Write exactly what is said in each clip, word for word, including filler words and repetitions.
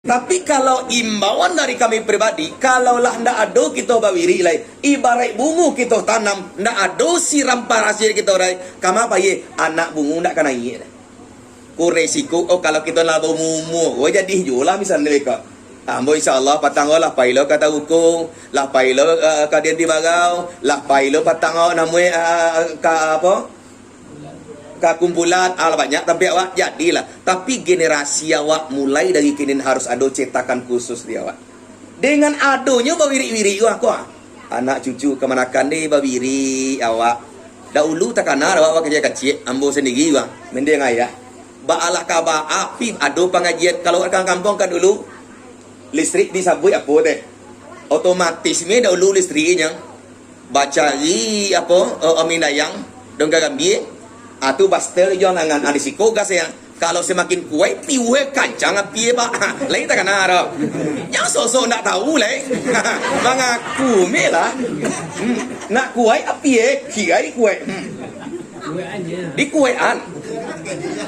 Tapi kalau imbauan dari kami pribadi, kalau lah ndak ado kito bawirik lai, ibaraik bungo kito tanam, ndak ado siram parasir kito lai, kama pai, anak bungo ndak ka naiak lai. Ko resiko, oh, kalau kito lah baumua-umua, oh, jadi juo lah misalnyo beko. Ambo insya Allah patang ko lah pai lo ka Tauko, lah pai lo, eh, ka Dian Tibarau, lah pai lo patang ko namuah, eh, ka apo? Ka kumpulan, alah banyak tampek awak, jadilah. Tapi generasi awak mulai dari kini harus ado cetakan khusus di awak. Dengan adonyo bawirik-wirik ko, ko, anak cucu kamanakan deh bawirik awak. Dahulu takana awak wakatu kaciak, ambo sandiri ko, mending ayah. Baalah ka baa, pi ado pangajian, kalau urang kampuang kan dulu, listrik disabuik apo teh? Otomatis me dahulu listriknyo. Bacari apo, eh, Amin Dayang, dong ka gambia. Ah, tu bastel jo angan, ah, di siko gas ya. Kalau samakin kuaik, piuah kancang api, Pak. Ha, lain takana ro. Jan sosok ndak tahu lai. Mangaku me lah. Hmm. Nak kuaik api, eh, kiai kuaik. Hmm. Dikuekan.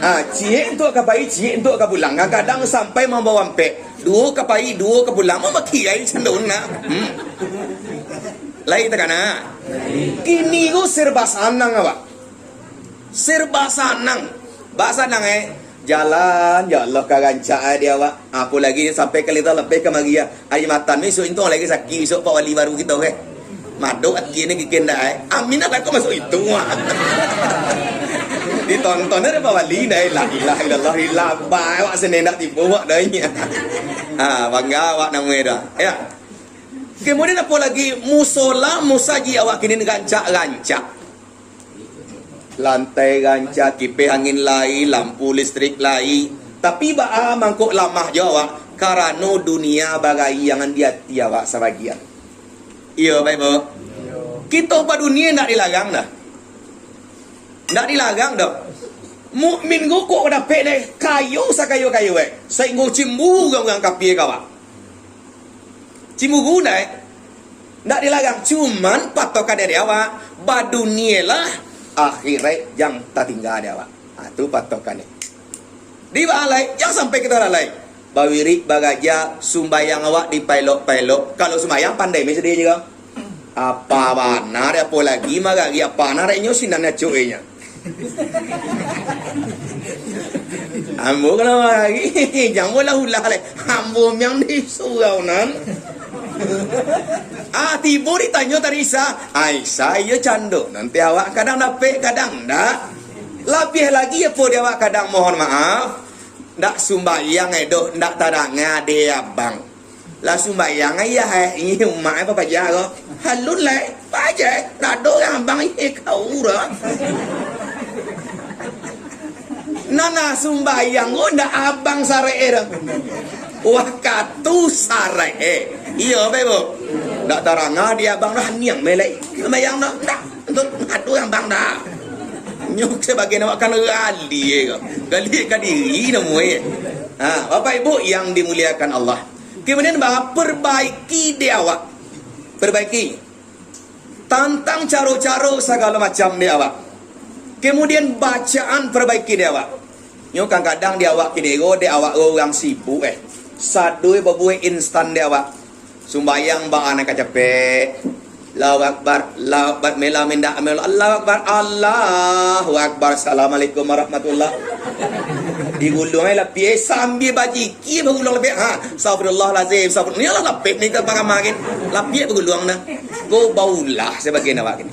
Ah, ciek untuak ka pai, ciek untuak ka pulang. Kadang sampai mambawa ampek. Duo ka pai, duo ka pulang. Mama kiai cando nak. Hmm. Lai takana. Kini ko serba sanang, Pak. Serba sanang. Ba sanang, eh. Jalan, ya Allah, ka rancak ai di awak. Apo lagi sampai ka lintang lapeh kamari, ah. Ari matan bisuak intuang lagi sakik, bisuak Pak Wali baru kito, eh. Madok ati ni kikin dah, eh. Amin lah kau masuk itu, ah. Ditonton ada Pak Wali dah, eh. La ilaha illallah, ilabah, awak sini ndak tipu, awak dah ini. Ha, bangga awak namuah dah. Ya. Kemudian apo lagi, musola, musajik awak kini rancak-rancak. Lantai rancak, kipeh angin lai, lampu listrik lai. Tapi baa mangko lamah jo awak, karano dunia baraiangan di ati awak sabagian. Iyo, baik, Bu. Kito badunia ndak dilarang dah. Ndak dilarang doh. Mukmin ko kok dapek deh, kayo sakayo-kayo, eh. Sainggo cemburu urang-urang kafir ka awak. Cemburu ndak, eh? Ndak dilarang, cuman patokan dari awak, badunia lah, akhirat jan tatingga di awak. Ha, tu patokan ni. Di baa lai, jan sampai kito lalai. Bawirik, baraja, sumbayang awak dipaelok-paelok. Kalau sumbayang pandai me sadonyo juo. Apa bana, apo lagi marari, apa na renyo sinan acok inyo. Ambo kalau lagi, jan lah ulah lai. Ambo miang di surau nan. Ah, tibo ditanyo tadi Isa. Isa iyo cando. Nanti awak kadang dapek, kadang ndak. Labiah lagi apo di awak kadang, mohon maaf. Ndak sumbayang, eh, doh, ndak tadanga ade abang. Lah sumbayang, ayah, eh, ini umak, eh, papaja ko. Halun lai, paja, eh, ndak ado urang abang, eh, kau urang. Nah, nah, sumbayang ko ndak abang sarek, eh, doh. Wakatu sarek, eh. Iyo, baik, Bu. Ndak tarangah di abang dah, niang melek. Sumbayang dah, ndak. Untuk ngadu abang dah. Nyo sabagai awak kan gali, eh, ko. Gali ka diri namuah, eh. Ha, Bapak Ibu yang dimuliakan Allah. Kemudian, bah, perbaiki di awak. Perbaiki. Tantang caro-caro sagalo macam di awak. Kemudian bacaan perbaiki di awak. Nyo kadang-kadang di awak kini ko, di awak ko urang sibuk, eh. Sadoi babuek instan di awak. Sumbayang baa nan ka capek. Allahu Akbar, Allahu Akbar, mela mindak, mela, Allahu Akbar, Allahu Akbar, Assalamualaikum warahmatullah. Diguluang ai lapiak, eh, sambia bajikir baguluang lapiak. Ha, astagfirullahalazim, astagfirullah. Ni lah lapiak ni ka pangamakin. Lapiak baguluang nah. Ko baulah sabagian awak kini.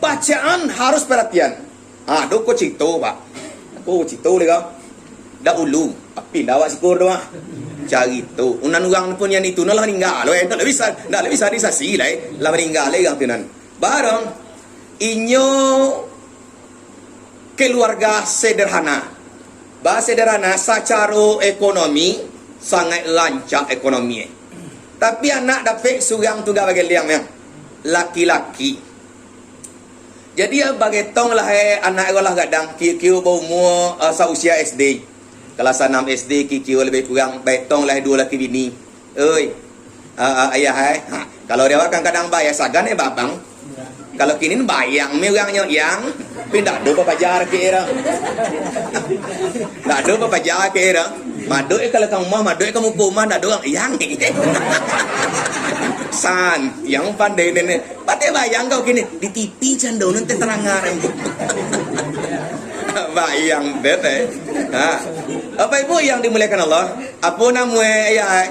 Bacaan harus perhatian. Ha, ado ko carito, Pak. Ko carito dek ko. Dahulu, pindah awak siko tu, ah. Carito. Unan urang pun yang itu, nah lah maningga lo, eh. Ndak lah bisa, ndak lah bisa disasi lah, eh. Lah maningga lah urang tu nan. Barang inyo keluarga sederhana. Ba sederhana, sacaro ekonomi, sangaik rancak ekonomi, eh. Tapi anak dapek surang tunggal bageliang, meh. Laki-laki. Jadi, ah, bagetong lah, eh, anak ko lah gadang, kiro-kiro baumua, ah, sausia S D. Kelas anam S D, kiro-kiro lebih kurang, bagetong lah duo laki bini. Oi, ah, ah, ayah, eh. Ha, kalau di awak kan kadang bayar sagan, eh, babang. Kalau kini bayang mi urangnyo, yang, tapi ndak ado bapajar kiro. Ndak ado bapajar kiro. Madok ka balakang rumah, madok ka muko rumah, ndak ado urang. Yang. San, yang pandai nenek. Patai bayang kau kini, di T V cando nan terang. Bayang, bet, eh. Ha. Bapak Ibu yang dimuliakan Allah, apo namo, eh, ya,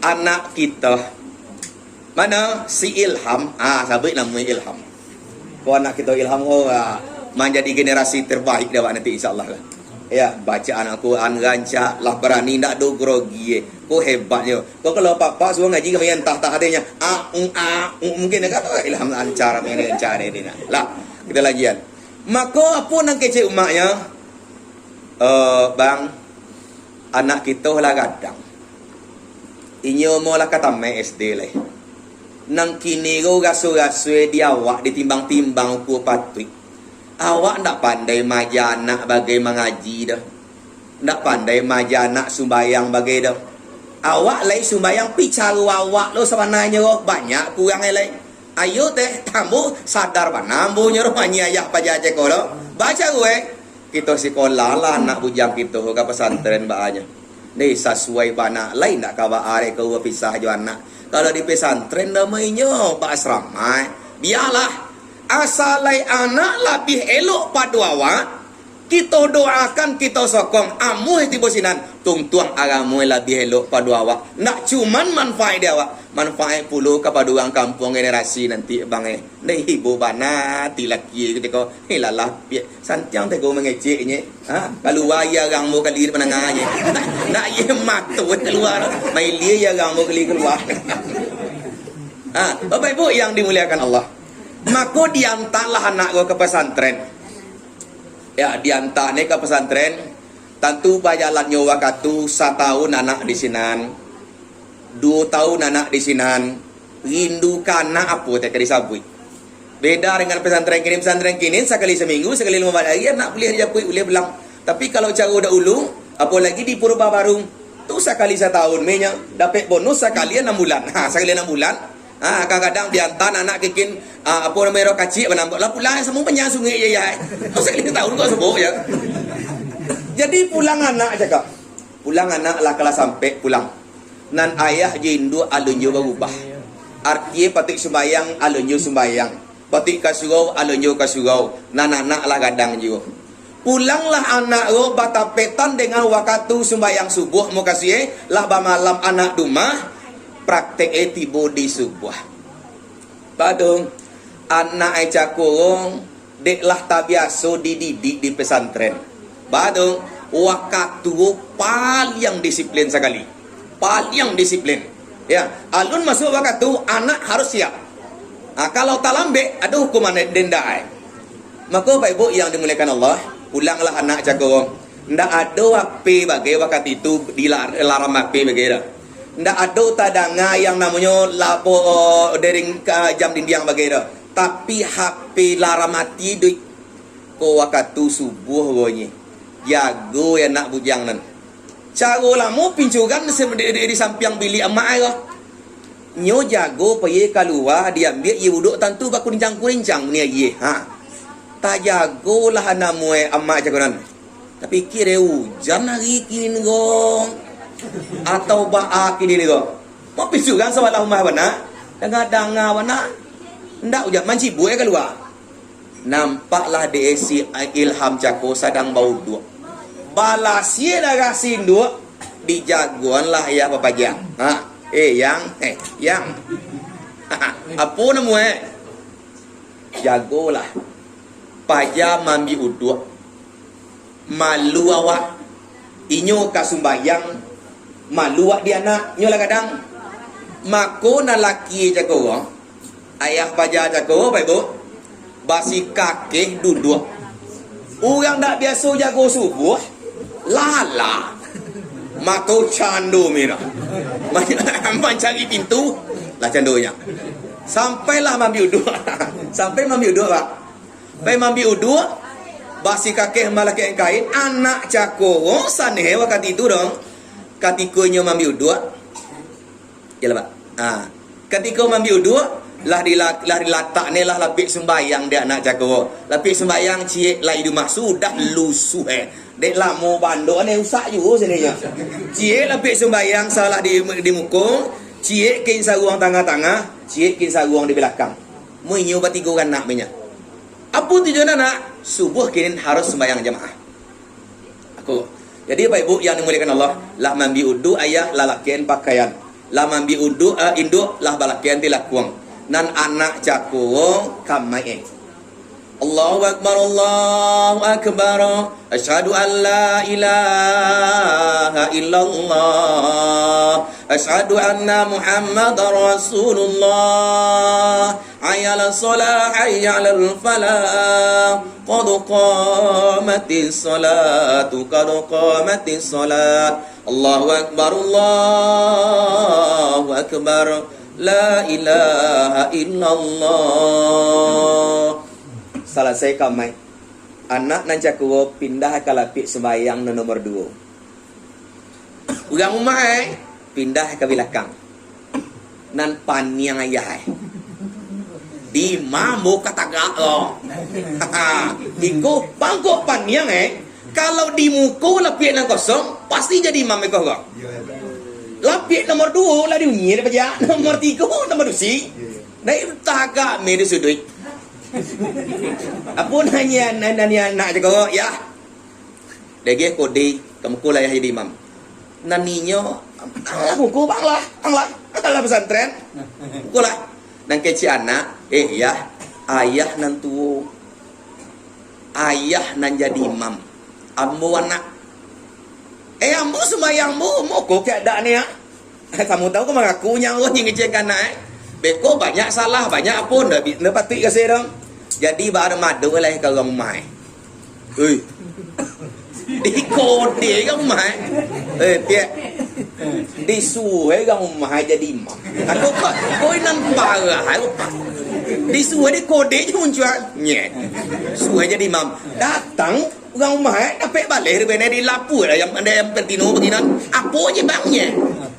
anak kita? Mano si Ilham? Ah, sabuik namo Ilham. Ko anak kito Ilham ko, ah, manjadi generasi terbaik dek awak nanti, insya Allah lah. Ya, bacaan Al-Quran rancak, lah barani, ndak ado grogi, eh. Ko hebatnyo. Ko kalau papa suruh ngaji, kami entah-entah adanya. Ah, mm, ah, mm, mungkin kan Ilham lancar, main lancar ini nak. Lah, kita lagian. Mako, apo nan kecek umaknyo? Eh, bang, anak kito lah gadang. Inyo umua lah ka tamaik S D lai. Nan kini ko raso-raso di awak ditimbang-timbang ukua patuik. Awak ndak pandai maaja anak bagai mangaji doh. Ndak pandai maaja anak sumbayang bagai doh. Awak lai sumbayang, pi caro awak lo sabananyo ko banyak kurang lai. Ayo teh, ambo sadar bana ambo nyo rohani ayah paja ceko lo. Bacaro eh. Kito sikolah lah anak bujang kito ka pesantren baa nyo. Deh, sasuai bana, lai ndak ka baa dek ko bapisah jo anak. Kalau di pesantren namo inyo baasrama, eh. Bialah. Asa lai anak labiah elok pado awak, kito doakan, kito sokong. Amuah tibo sinan, tuntuang agamo labiah elok pado awak. Ndak cuman manfaat di awak, manfaat pulo kapado urang kampuang generasi nanti, bang, eh. Ndak ibo bana ati laki kutiko, eh, lalah, piak. Santiang tego mangecek inyo. Ha? Kalua iyo arang mo kali di pandanganyo. Nak, nak iyo mato kalua. Mailia iyo arang mo kali kalua. Ha, Bapak Ibu yang dimuliakan Allah. Mako diantalah anak ko ka pesantren. Ya, dianta ne ka pesantren. Tantu bajalannyo wakatu satahun anak di sinan. Duo tahun anak di sinan, rindu ka anak apo teh ka disabuik. Beda dengan pesantren kini, pesantren kini sakali saminggu, sakali limo baleh ari anak buliah dijapuik, buliah pulang. Tapi kalau caro dahulu, apolagi di Purba Baru, tu sakali satahun, menya dapek bonus sakali anam bulan. Ha, sakali anam bulan. Ha, kadang-kadang diantan anak kikin, ah, apo namo, iro kacik, manambok lah pulang, samo manyang sungai je, ya. Tu sakali satahun kok subuh, ya. Jadi pulang anak cakap. Pulang anak lah kalah sampek pulang. Nan ayah jo induak alun juo barubah. Arti patuik sumbayang, alun juo sumbayang. Patuik ka surau, alun juo ka surau. Nan anak lah gadang juo. Pulanglah anak ro batapetan dengan wakatu sumbayang subuah, mukasuik e lah bamalam anak di umah, praktek e tibo di subuah. Bado, anak e cako ro, dek lah tabiaso dididik di pesantren. Bado, wakatu paliang disiplin sakali. Paliang disiplin. Ya, alun masuak wakatu, anak harus siap. Ha, kalau talambek, ado hukuman denda e. Mako, Bapak Ibu yang dimuliakan Allah, pulanglah anak cako ro. Ndak ado H P bagai wakatu itu, di lar-, laram H P bagai dah. Ndak ado tadanga yang namonyo lapo dering ka jam dindiang bagai dah. Tapi H P laram ati duit. Ko wakatu subuah bunyi. Jago ya anak bujang nan. Caro lamo pincuran di, di, di sampiang bilik amak ai ko. Nyo jago pai kalua, diambiak iyo uduk tantu bakurincang-kurincang ni aie. Ha. Tajagolah namo e amak cako nan. Tapikia dek ujan ari kini ko, atau baa kini ko. Mau pincuran sabalah rumah bana, danga-danga bana. Ndak ujan, mancibuk e kalua. Nampaklah dek si Ilham cako sadang bauduak. Balasia darah si induak, dijagoanlah ayah bapaja. Ha, eh, yang, eh, yang. Apo namo e? Jagolah. Paja maambiak uduak. Malu awak. Inyo ka sumbayang, malu awak di anak, nyo lah gadang. Mako nan laki cako, ayah paja cako, Bapak Ibu, basikakeh duduak. Urang ndak biaso jago subuah, lala. Mako cando mira. Mancari pintu, lah candonyo. Sampailah maambiak uduak. Sampai maambiak uduak, Pak. Pai maambiak uduak, basikakeh malakek kain, anak cako ro saneh wakatu itu dong. Katiko inyo maambiak uduak, iyolah, Pak. Ha. Katiko maambiak uduak, Lah di, lah dilatak ni lah lapiak sumbayang dek anak cako. Lapiak sumbayang ciek lai di rumah, sudah lusuah, eh. Dek lamo bando ni usak juo sininyo. Ciek lapiak sumbayang salah di, di muko, ciek kain saruang tangah-tangah, ciek kain saruang di balakang. Mo inyo batigo anak banyak. Apo tujuan anak? Subuah kini harus sumbayang jamaah. Aku. Jadi, Bapak Ibu yang dimuliakan Allah, lah maambiak uduk ayah, lah lakekan pakaian. Lah maambiak uduk, eh, induak, lah balakekan tilakuang. Nan anak cako kamaik, eh. Allahu Akbar, Allahu Akbar. Asyhadu an la ilaha illallah. Asyhadu anna Muhammadar Rasulullah. Hayya 'alas shalah, hayya 'alal falah. Qad qamatis shalatu, qad qamatis shalah. Allahu Akbar, Allahu Akbar. La ilaha illallah. Salasai kamaik. Anak nan cako pindah ka lapiak sumbayang nan nomor duo. Urang rumah, eh, pindah ka balakang. Nan paniang ayah, eh. Di mambo ka tagak lo. Iko pangkok paniang, eh. Kalau di muko lapiak nan kosong, pasti jadi imam iko ko. Lapiak nomor duo lah diunyi dek pajak. Nomor tigo, nomor dusi. Dai tagak meh di suduik. Apo nanya, nanya anak je ko, ya. Dageh kode, kamu ko lah jadi imam. Nan inyo, "Anglah kuku, bang lah, bang lah, bang lah pesantren." Kuku lah. Nan kecil anak, "Eh, yah, ayah nan tuo. Ayah nan jadi imam. Ambo anak." "Eh, ambo sumbayang ambo, moko keadaan ni, ah." Kamu tahu ko mangaku nyo, oh, nyo ngecek anak, eh. Beko banyak salah, banyak apo, ndak bi-, ndak patuik kasih dong. Jadi, baru madu lah ka urang rumah, eh. Oi. Dikode urang rumah, eh. Eh, piak. Disuruh urang rumah jadi imam. Aku kok, koi nan parah, aku pak. Disuruh dikode je muncul, nyet. Suruh jadi imam. Datang, urang rumah, eh, dapek baleh di bene di lapua lah, yang, yang pentino baginan. Apo je bang, nyet?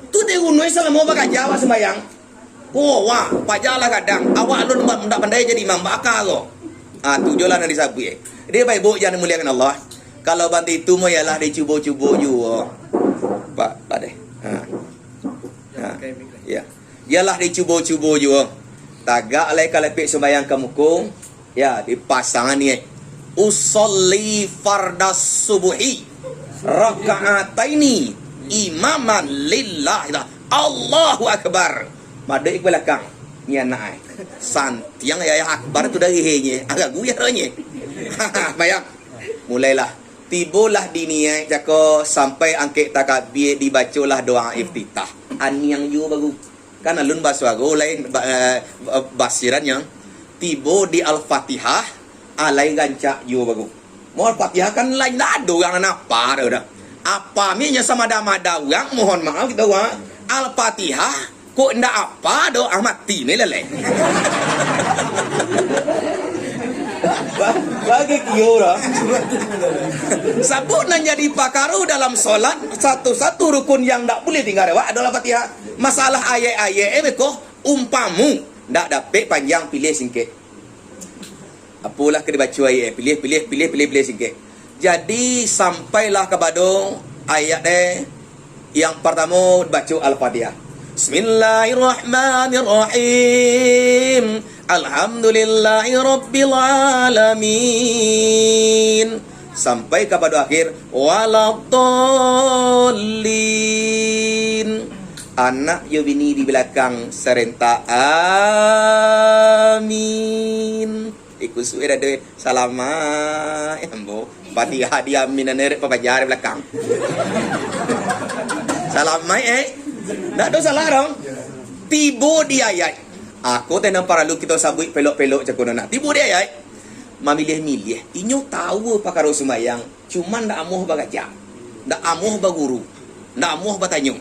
Tu di rumah salamo bakaja awak sembayang. Oh, wah, pajalah kadang. Awak alun ba-, ndak pandai jadi imam, baka ko. Ah, tu jolah nan disabuik, eh. Jadi, Bapak Ibu yang dimuliakan Allah, kalau bantu itu mah ialah dicubo-cubo juo. Pak, Pak deh. Ha. Ha. Ya. Ialah dicubo-cubo juo. Tagak lai ka lapiak sumbayang ka muko. Ya, dipasang niat. "Usolli fardas subuhi raka'ataini imaman lillah." Allahu Akbar. Madai ka balakang. Ni anak ai. Santiang ya, ya Akbar tu dari he nye. Agak guyar nye. Bayang. Mulailah. Tibolah di niat cako sampai angkek takabir, dibacolah doa iftitah. Aniang juo baru. Kan alun basuaro lain, ba-, eh, ba-, basirannyo. Tibo di Al-Fatihah, alai rancak juo baru. Mau Al-Fatihah kan lain, ndak ado urang nan apa doh dah. Apa mi nyo samada-mada urang, mohon maaf kito urang. Al-Fatihah, kok ndak apa doh, ah, mati ni leleh. Ba-, bagi kio dah. Sabab nan jadi pakaro dalam solat, satu-satu rukun yang ndak buliah tingga dek awak adolah Fatihah. Masalah ayat-ayat, eh, beko, umpamu ndak dapek panjang, pilih singkek. Apolah ka dibaco ayat, eh, pilih, pilih, pilih, pilih, pilih singkek. Jadi, sampailah kapado ayat, eh, yang partamo baco Al-Fatihah. Bismillahirrahmanirrahim. Alhamdulillahirabbil alamin. Sampai kapado akhir, waladdallin. Anak jo bini di balakang sarentak, amin. Ikusuik dah deh, salamaik, ambo. Fatihah di amin, anak rek papajar di balakang. Salamaik, eh. Ndak ado salah dong. Tibo di ayat. Aku teh nan paralu kito sabuik pelok-pelok cako nan nak. Tibo di ayat. Mamiliah-miliah. Inyo tahu pakaro sumbayang, cuman ndak amuah baraja. Ndak amuah baguru. Ndak amuah batanyo.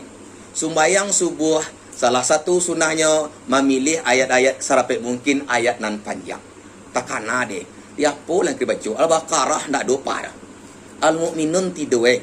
Sumbayang subuah, salah satu sunahnyo mamiliah ayat-ayat sarapek mungkin ayat nan panjang. Takana deh. Di apo lah ka dibaco? Al-Baqarah ndak doh pa doh. Al-Mukminun tido, eh.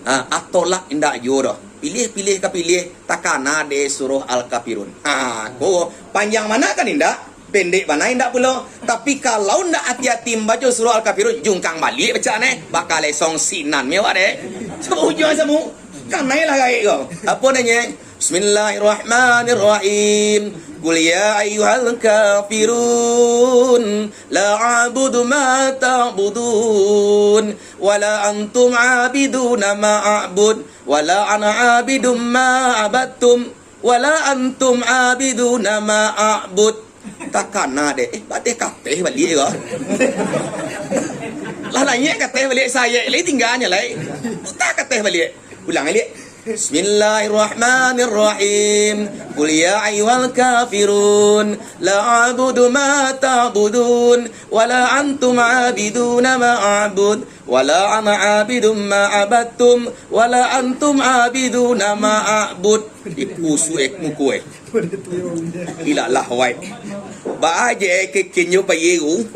Ha, At-Tolak indak juo doh. Pilih-pilih ka pilih, takana dek surah Al-Kafirun. Ha, ko panjang bana kan indak? Pendek bana indak pulo. Tapi kalau ndak ati-ati mambaco surah Al-Kafirun, jungkang baliak baco neh. Baka lesong sinan mi awak deh. Cubo ujuang samo. Kanai lah gaek ko. Apo nyo? Bismillahirrahmanirrahim. Qul ya ayyuhal kafirun, la a'budu ma ta'budun, wa la antum 'abiduna ma a'bud, wa la ana 'abidum ma 'abadtum, wa la antum 'abiduna ma a'bud. Takana deh. Eh, bateh kateh baliak ko. Lah lanyek kateh baliak, sayek lai tingganyo lai. Patah kateh baliak. Ulang baliak. Bismillahirrahmanirrahim. Qul ya ayyuhal kafirun, la a'budu ma ta'budun, wa la antum 'abiduna ma a'bud, wa la ana 'abidum ma 'abadtum, wa la antum 'abiduna ma a'bud. Iku suek muko eh. Ilah lah wai. Ba aje eh kekenyo payeru.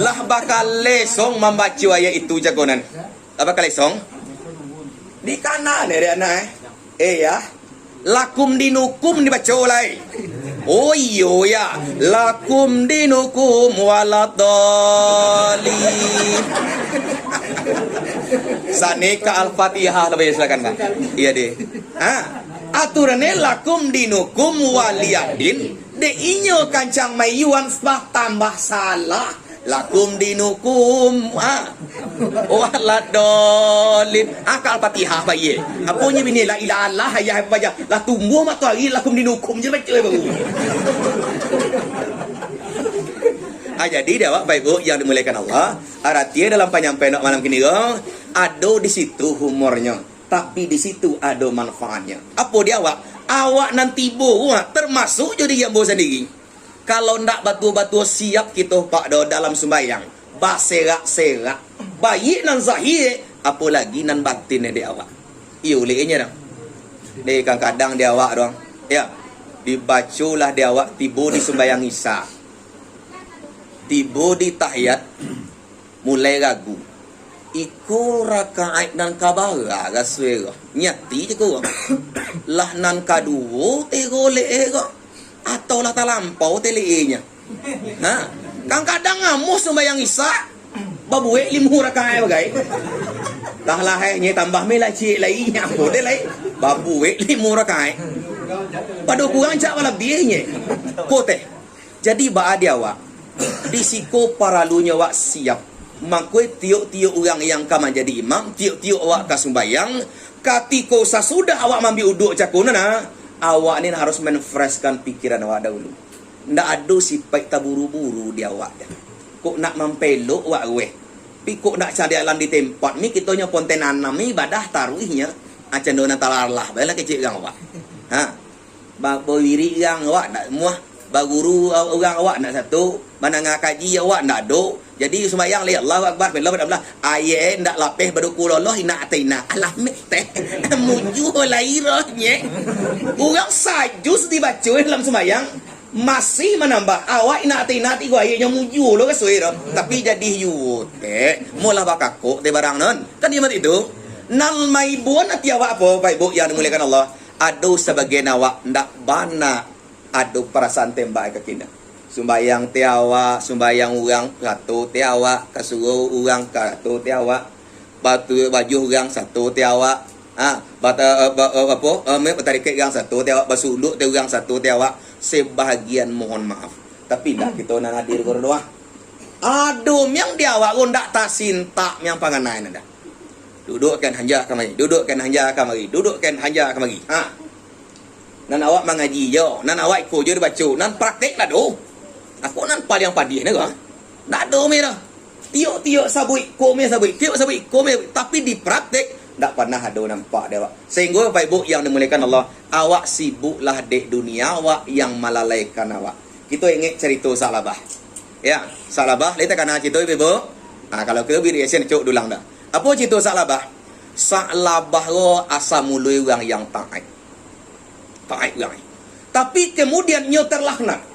Lah baka lesong mambaco ayat itu jagonan. Lah baka lesong. Di kanan eh, dek anak eh. Eh ya. Lakum dinukum dibaco lai. Oh iyo ya. Lakum dinukum waladhalin. Saneka Al-Fatihah lah, silakan, Bang. Iya deh. Ha? Aturannyo lakum dinukum waliyadin. Dek inyo kancang maiyuan, bah tambah salah. Lakum dinukum, ha. Waladhalin. Angkek Al-Fatihah, Pak, iye. Aponyo bini la ilaha illallah, ayah apa aja. Lah tumbuah matoari lakum dinukum je baco baru. Ah, jadi dek awak, Bapak Ibu yang dimuliakan Allah, arati dalam panyampaian awak malam kini ko, ado di situ humornyo, tapi di situ ado manfaatnyo. Apo dek awak? Awak nan tibo rumah, termasuk jo diri ambo sandiri. Kalau ndak batua-batua siap kito, Pak, do, dalam sumbayang, baserak-serak, baiak nan zahir, apo lagi nan batin dek awak. Iyo, uleknyo dah. Deh, kadang-kadang dek awak doh, ya, dibacolah dek awak tibo di sumbayang Isya, tibo di tahiyat, mulai ragu. Iko rakaat nan kabara rasoi ko. Nyati cako ko. Lah nan kaduo teh golek eh ko. Atau lah talampau teh lek eh nyo. Ha? Kadang-kadang amuah sumbayang Isya, babuek limo rakaat bagai. Lah laheh nyo tambah me lah ciek lai, nyo apo teh lai. Babuek limo rakaat. Pado kurang cak balabiah nyo. Ko teh. Jadi, baa di awak? Di siko paralunyo awak siap. Mangko, tiok-tiok urang yang ka manjadi imam, tiok-tiok awak ka sumbayang, katiko sasudah awak maambiak uduak cako nan, ah, awak ni harus menfreshkan pikiran awak dahulu. Ndak ado sipaik taburu-buru di awak tu. Kok nak mampelok awak rueh. Tapi kok nak cadiak alam di tempat ni, kito nyo ponten anam ni ibadah taruihnyo. Acando nan talalah, bae lah kecek urang awak. Ha. Ba-, bawirik urang awak ndak muah, baguru a-, urang awak ndak sato, mandanga kaji awak ndak ado. Jadi sumbayang lai Allahu Akbar, Allahu Akbar. Ayat ndak lapeh baduku loloh, ina ataina. Alah mek teh. Mujua lai roh nyek. Urang sajus dibaco dalam sumbayang, masih manambah. Awak ina ataina tigo ayat nyo mujua lo rasoi roh. Tapi jadi yuo teh. Molah bakakok teh barang non. Kan iyo mati tu. Nan maibun ati awak apo, Bapak Ibu yang dimuliakan Allah? Ado sabagian awak ndak bana ado parasaan tembak ka kini. Sumbayang teh awak, sumbayang urang sato teh awak, kasuruah urang sato teh awak, batu bajuah urang sato teh awak, ha, bata-, eh, ba-, eh, apo, eh, me-, batarikek urang sato teh awak, basuluk teh urang sato teh awak, sebahagian mohon maaf. Tapi ndak kito nan hadir ko doh. Ado miang di awak ko ndak tasintak miang panganai nan dah. Duduakkan hanja kamari, duduakkan hanja kamari, duduakkan hanja kamari. Ha. Nan awak mangaji jo, nan awak iko jo dibaco, nan praktek lah doh. Ako nan paliang padih ni ko. Ndak ado meh dah. Tiok-tiok sabuik ko meh sabuik, tiok sabuik ko meh, tapi di praktek ndak panah ado nampak dek awak. Sehinggo Bapak Ibu yang dimuliakan Allah, awak sibuklah dek dunia awak yang malalaikan awak. Kito ingek carito Sa'labah. Ya, Sa'labah, lai takana carito, Ibu? Nah, kalau kito biri esen cok dulang dah. Apo carito Sa'labah? Sa'labah ko asa muloi urang yang taat. Taat urang. Tapi kemudian nyo terlaknat.